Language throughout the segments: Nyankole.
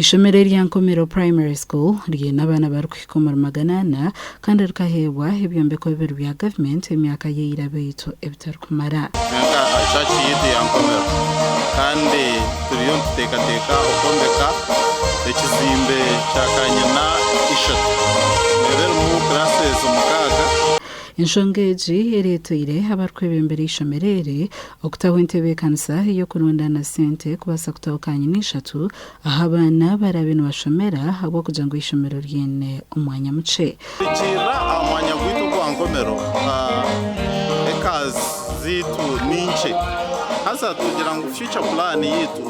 Eishomero erya Nkomero Primary School riine abaana barikuhika omuri 400 kandi rikaheebwa ebyombeko bibiri bya gavumenti emyaka y'eira beitu ebitarikumara. Nka church yaitu ya Nkomero kandi turiyo nituteekateeka okwombeka ekizimbe kya kanyina ishatu neeba erimu classes mukaaga. Enshonga egi ereeteire abarikwebembera eishomero eri okutaho entebeekanisa ey'okurundaana sente kubaasa kutaho kanyina-ishatu ahu abaana baraabe nibashomera ahabw'okugira ngu eishomero ryine omwanya mukye. Kuhikiirira aha mwanya gwaitu ogwa Nkomero, ekazi zaitu ni nkye haza tugira ngu future plan yaitu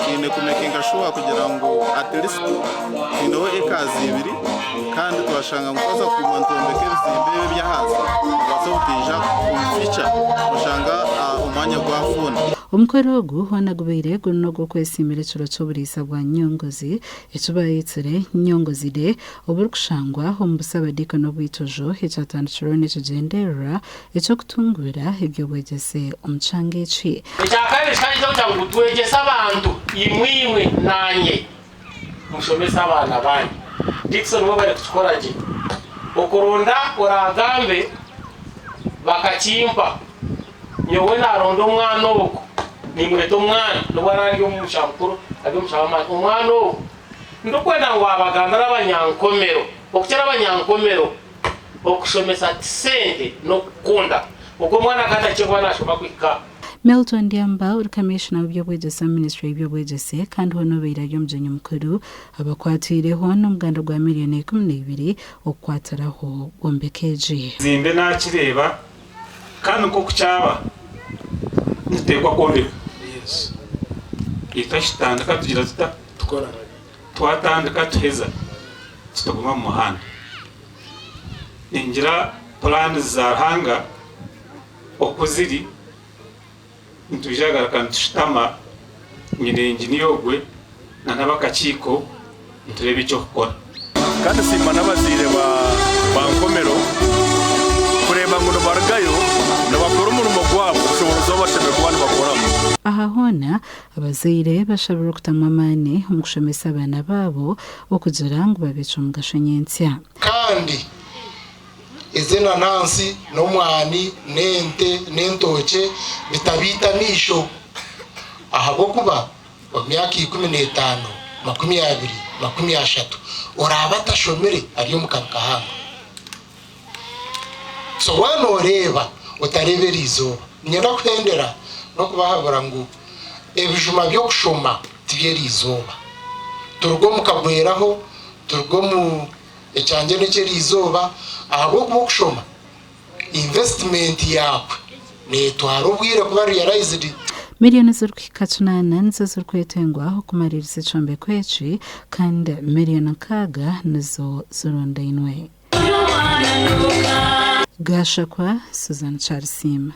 twine ku makinga sure kugira ngu at least twineho ekazi ibiri kandi twashanga ngu twaza kuguma nitwombeka ebizimbe ebi eby'ahansi nibibaasa obutaija omu future oshanga omwanya gwafunda. Omukoro ogu hoona gubaire guri n'ogw'okwesiimira ekiro ky'oburiisa bwa Nyongozi eki baayetsire Nyongozi Day oburikushangwa omu Busabadiikoni obw'Itojo ekyatandikirweho n'ekigyendererwa eky'okutunguura eby'obwegyese omu kyanga eki. Ekyakabiri kikaba kiri eky'okugira ngu twegyese abantu, imwe imwe naanye. Mushomese abaana baanyu. Dickson webare kukikora gye. Okuronda oraagambe bakakimpa. Nyowe naaronda omwana ogu, nimweta omwana nobu araabe ari omumusha mukuru ari omumusha w'amaani, omwana ogu ndikwenda ngu abagambire abanyankomero, okukira abanyankomero okushomesa ti sente n'okukunda. Ogwo omwana akaba atahikire kuba naashoma kuhika. Milton Ndyamba ori Kamiishona w'eby'obwegyese omu minisitule y'eby'obwegyese kandi hoona obaire ari omugyenyi mukuru abakwateireho n'omuganda gwa miriyoni 12 okukwatiraho bwombeka egi. Zimbe nakireeba kandi nk'oku kyaba nituteekwa kwombeka. Itwe kitandika tugira tuta? Twatandika tuheza tutaguma omu muhanda. Ningira puraani za Ruhanga Oku ziri, nitwija kugaruka nitushutama nyine inginiya ogwe na n'abakakiiko nitureeba eky'okukora. Kandi nsiima n'abazaire ba Nkomero kureeba ngu nibarugayo nibakora omurimo gwabo obushoboorozi obu bashemereire kuba nibakoramu. Aha hoona, abazaire bashabirwe okutamu amaani omu kushomesa abaana baabo okugira ngu babe eky'omugasho nyentsya. Kandi Ez'enanansi n'omwani n'ente n'entookye bitabaita amaisho, ahabw'okuba omu myaka 15, 20, 30 oraabe atashomire ari omu kabi kahango. So waaba nooreeba otareeba eriizooba. Niinyenda kuhendera n'okubahabura ngu ebijuma by'okushoma tiby'eriizooba. Turuge omu kagweraho, turuge omu. Ekyangye n'eky'eriizooba ahabw'okuba okushoma investment yaakwe neetwara obwire kuba realized. Miriyoni ezirikuhika kinaana nizo zirikwetengwa okumariiriza ekyombeko eki kandi miriyoni nkaaga nizo zirundainwe. Gashakwa, Susan Kyarisiima.